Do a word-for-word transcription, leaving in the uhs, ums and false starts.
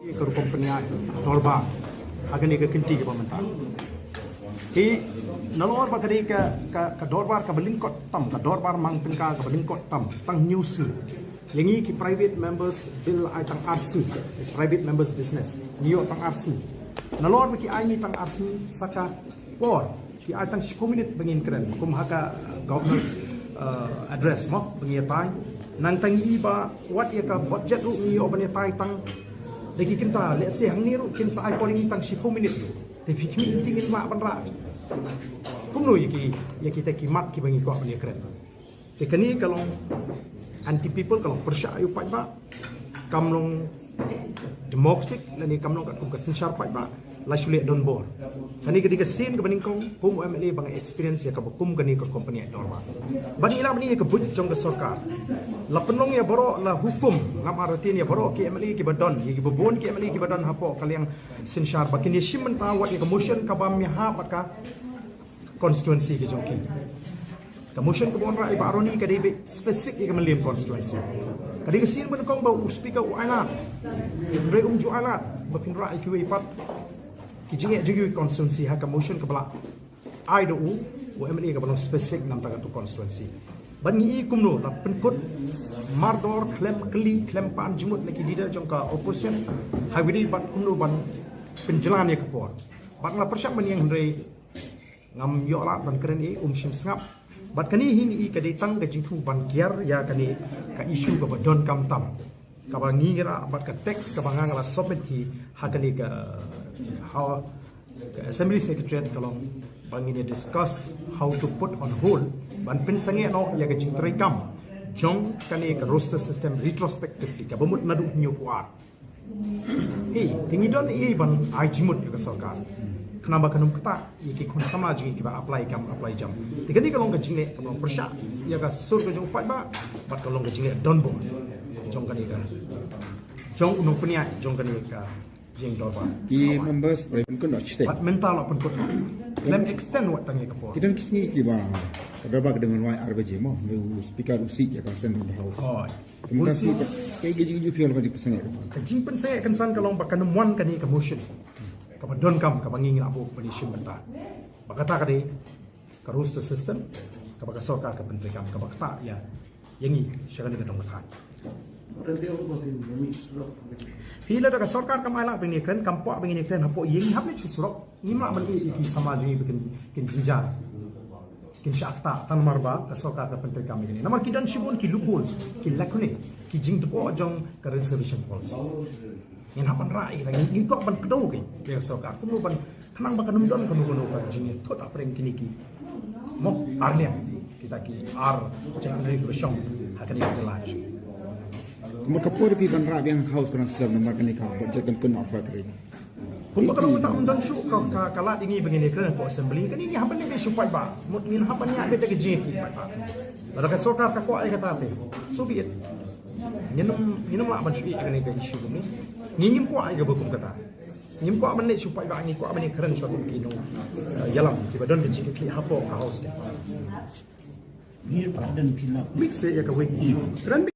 Ka rukom pynïaid dorbar ha kane ka kynti kaba mynta. Te nalor ba ka dei ka, ka, ka dorbar kaba lyngkot tam, ka dorbar mang tyngka kaba lyngkot tam, tang hynñiew sngi. Ïa ngi ki private members bill ai tang ar sngi, private members business, ngi ïoh tang ar sngi. Nalor ba ki ai ngi tang ar sngi sa ka por, ki ai tang shiphew minit ba ngin kren, kum ha ka, uh, governor's, uh, address mo ba ngi ïatai. Nangta ngi i ba wat ïa ka budget ruh ngi ïoh ban ïatai tang da ki kynta, lehse hangne ruh kin sa ai por ïa ngi tang shiphew minit ruh. Te phi khmih, ngin lah ban rah kumno ïa ki, ïa kita ki mat kiba ngi kwah ban ïakren. Te kane ka long anti people, ka long pyrshah ïa u paidbah, kam long democratic lane kam long katkum ka synshar paidbah. La shu leh donbor. Kane ka dei ka sien kaba nyngkong kum u M L A ba nga experience ïa kaba kum kane ka rukom pynïaid dorbar. Ban ïa la ban ïa ka buit jong ka sorkar, la pynlong ïa baroh, la hukum, ngam artatien ïa baroh ki M L A kiba don, ïa kiba bun ki M L A kiba don hapoh ka liang synshar ba kin ïa shim bynta wat ïa ka motion kaba ïahap bad ka constituency ka jong ki. Ka motion kaba wanrah i Bah Ronnie ka dei beit specific ïa ka Mylliem constituency. Ka dei ka sien ba nyngkong ba u speaker u ailad, hynrei um ju ailad ba phin rah ïa kiwei pat ki jingeh jong ki constituency ha ka motion kaba la ai da u, u M L A kaba long specific namar kata ka constituency. Ban ngi i kumno la pynkut mardor, khlem kylli, khlem pan jingmut na ki leader jong ka opposition ha kaba ïadei bad kumno ban pynjlan ïa ka por. Bad nga la pyrshang ban ïeng hynrei ngam ïoh lad ban kren, i um shym sngap. Bad kane hi ngi i ka dei tang ka jingthmu ban kiar ïa kane ka issue kaba donkam tam, kaba ngi ngi rah bad ka text kaba nga nga la submit hi ha kane ka, ha ka Assembly Secretariat ka long ba ngin ïa discuss how to put on hold ban pynsangeh noh ïa ka jingtrei kam jong kane ka roster system retrospectively kaba mut naduh hynñiewphew ar. Ei, te ngi don ei ban ai jingmut ïa ka sorkar khnang ba kan ym ktah ïa ki khun samla jong ngi kiba apply kam apply jam. Te kane ka long ka jingleh, ka long pyrshah ïa ka sur ka jong u paidbah bad ka long ka jingleh donbor jong kane ka, jong u nongpynïaid jong kane ka jingdorbar. Ki members ba la pynkut noh shisha. Bad mynta la pynkut noh. Lem extend wat tang ïa ka por. Ki don ki sngi kiba ka dorbar ka dang wan wai ar baje mo, u speaker u sih ïa ka session of the house. Hooid. Kumta sih ka, ka jingpynsangeh ka, ka jingpynsangeh kynsan ka long ba kan ym wan kane ka motion kaba donkam kaba ngi ngi la buh ban ïa shim bynta. Ba kata ka dei ka roster system kaba ka sorkar ka pyntreikam kaba ktah ïa ïa ngi sha kane ka dong ka thaiñ. Phi, lada ka sorkar kam ailad ba ngin ïakren, kam kwah ba ngin ïakren hapoh ïing, hap leit sha surok. Ngim lah ban ïeh ïa ki samla jong ngi ba kin, kin jynjar, kin shah ktah tang namar ba ka sorkar ka pyntreikam ïa kane. Namar ki don shibun ki loopholes, ki lacuna, ki jingdkhoh jong ka reservation policy. Ngin hap ban rah ïa kita, ngin, ngin kwah ban kdew ïa ka sorkar kumno ban khnang ba kan ym don kano kano ka jingïathut hapdeng kine ki, mo, ar liang, kita ki ar jaitbynriew kiba shong ha kane ka jylla. Kumba ka por phi ban rah biang ha House ka dang slem namar kane ka budget kan kynnoh ba ka ri. Kumba ka dang mynta ym don shuh ka, ka, ka lad ïa ngi ba ngin ïakren hapoh Assembly, kane ngi hap ban leh beit sha u paidbah. Mut ngin hap ban ïaid beit da ka jingïakhih paidbah. Lada ka sorkar ka kwah ïa kata te, so be it. Ngin ym, ngin ym lah ban shu ïeh ïa kane ka issue kumne. Ngi ngim kwah ïa kaba kum kata. Ngim kwah ban leh sha u paidbah, ngi kwah ban ïakren sha ki nong, eh, ïalam kiba don ka jingïakhih hapoh ka House te. Mix ïa kawei ka issue. Kren